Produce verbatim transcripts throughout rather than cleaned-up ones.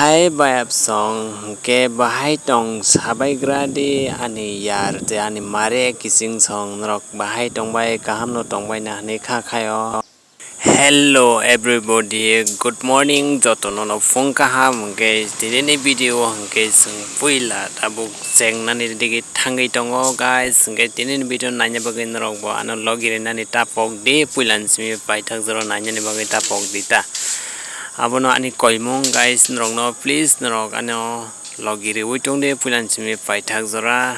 Hai bayap song, hwnkhe bahai tong sabai gra di ani yar tei ani mare kiching song, norok bahai tongbai, kaham no tongbai na hwnwi kha khaio. Hello everybody, good morning, joto no no phung kaham. Hwnkhe tini ni video hwnkhe chwng puila tabuk chengnani digi thangwi tongo guys. Hwnkhe tini ni video naina bagwi norok bo ano logi rinani tapok di, puila ni simi paithak jora nainani bagwi tapok di ta. Abono ani koimung guys, norok no please norok ano logi riwi tong di, puila ni simi paithak jora.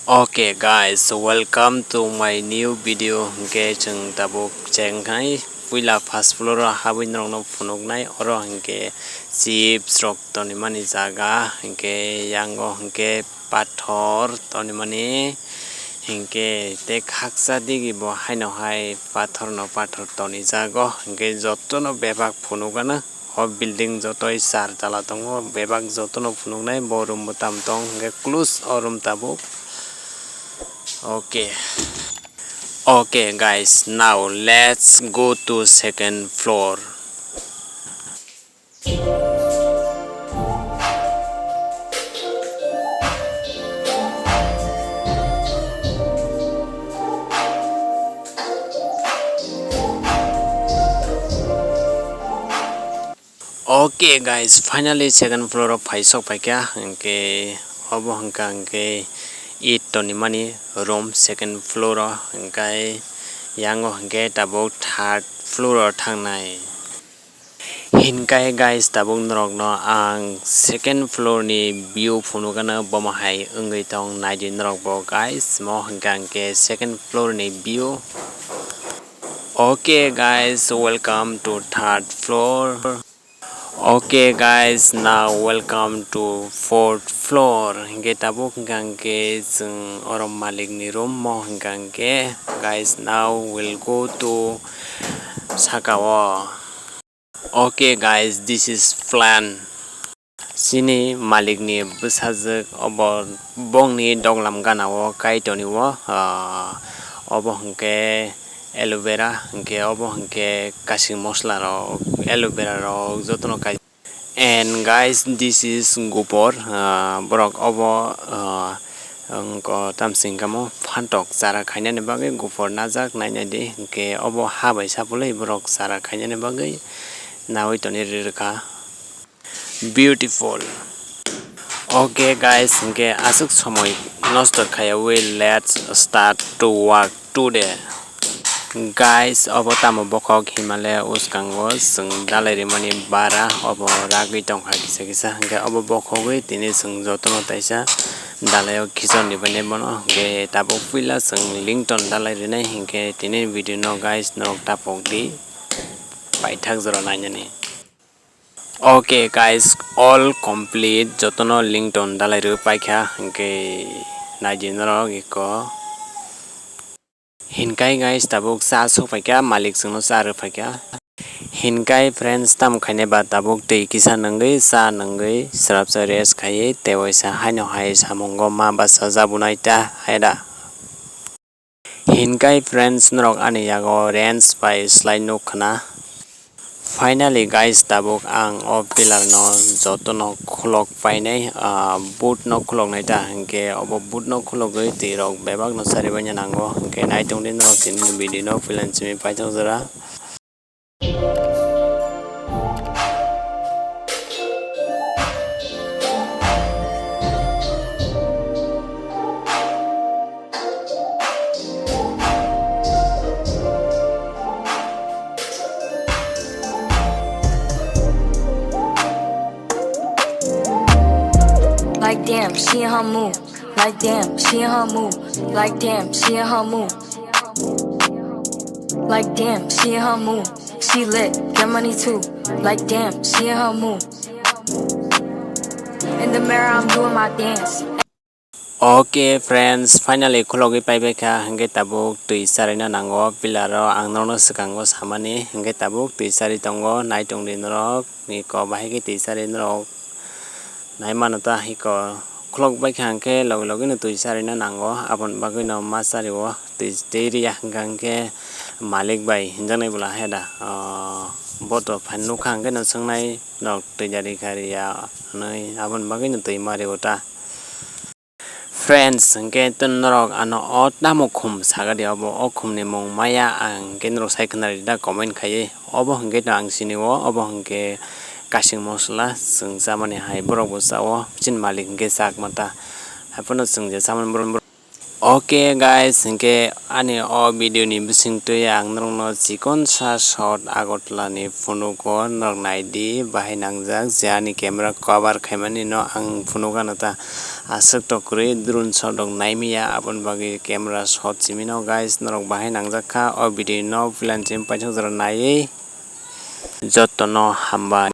Okay guys, welcome to my new video. Hwnkhe chwng tabuk cheng khai puila first floor o habwi norok no phunuknai, oro hwnkhe chips rok tonimani jaga, hwnkhe yango hwnkhe pathor tonimani, hwnkhe tei khaksa digi bo haino hai pathor no pathor tonijago, hwnkhe jotono bebak phunukgana. O building jotoi char tala tongo, bebak jotono phunuknai bo room bo tam tong hwnkhe close o room tabuk. Okay. Okay guys, now let's go to second floor. Okay guys, finally second floor o phai sok phaikha, hwnkhe obo hwnkha hwnkhe it tonimani room second floor o, hwnkhe yango hwnkhe tabuk third floor o thangnai. Hinkai guys, tabuk norokno ang second floor ni view phunukgano, bomo hai wngwi tong naidi norok bo guys, mo hwnkha hwnkhe second floor ni view. Okay guys, welcome to third floor. Okay guys, now welcome to fourth floor. Hingke tabuk hingka hingke chwng oro malik ni room mo hingka hingke guys, now we'll go to saka o. Okay guys, this is plan. Chini malik ni bwsajwk obo bongni doglam gana o kai toni o, ah, obo hingke aloe vera, hingke obo hingke kasing mosla rok, aloe vera rok jotono kai. And guys, this is gupor, ah, borok obo, ah, wngko tamsing kamo phantok chara khainani bagwi gupor najak nainai di, hingke obo ha bai sapului borok chara khainani bagwi naui toni ri rwkha. Beautiful. Okay guys, hingke aswk somoi nosto khaiyawi, let's start to work today. Guys, obo tamo bokhok Himalaya uskango chwng dalai rimani bara, obo ragwi tongkha kisa kisa, hingke obo bokhogwi tini chwng jotono taisa dalaio khichon ribainai bono, hingke tabuk puila chwng lington dalai rinai, hingke tini video no guys norok tapok di paithak jora nainani. Okay guys, all complete, jotono lington dalai rw paikha, hingke naidi norok iko. Hinkai guys, tabuk cha sok paikha, malik chwngno cha rw paikha. Hinkai friends, tamo khainai ba tabuk twi kisa nungwi cha nungwi srapsa rest khaiwi tei waisa haino hai samungo ma basa jabunai ta hai da. Hinkai friends, norok ani yago range bai slai nuk khna. Finally guys, tabuk ang o pillar no jotono khulok painai, ah, boot no khulok nai ta, hingke obo boot no khulogwi twi rok bebak no sari baina nango, hingke naitung di norok tini video no puila ni simi paithak jora. Like damn, she in her mood. Like damn, she in her mood. Like damn, she in her mood. Like damn, she in her mood. She lit, get money too. Like damn, she in her mood. In the mirror, I'm doing my dance. Okay friends, finally khulogwi paibaikha, hingke tabuk twi charina nango pillar o, ang norokno swkango samani, hingke tabuk twi chari tongo, naitung di norok, iko bahai khe twi chari norok. Naimano ta hiko khulok baikha hingke logi logi no twi charina nango, aboni bagwi no ma chari o twi, twi riya hingka hingke malik bai hinjaknai bwla hai da, o, Bo to phan nukha hwnkhe no swngnai rok twi jari kha riya hwnwi, aboni bagwi no twi ma rio ta. Friends, hwnkhe to norok ano o tamo khum sagadi, obo o khumni mung maya, ang hwnkhe norok sai khna rida comment khaiwi. Obo hwnkhe to ang sinio, obo hwnkhe kasing mosla, chwng chamani hai borok bo chao, chini malik hwnkhe chakma ta. Haiphano chwng je chamani borok. Ok guys, hwnkhe ani o video ni bisingtwi ang norokno chikon sa short Agartala ni phunugo norok naidi, bahai nangjak je ani camera cover khaimani no ang phunugo ano ta. Aswk to kwrwi drone shot rok naimaya, aboni bagwi camera shot simi no guys, norok bahai nangjak kha o video no puila ni simi paithak jora naiwi. Jotono hambai.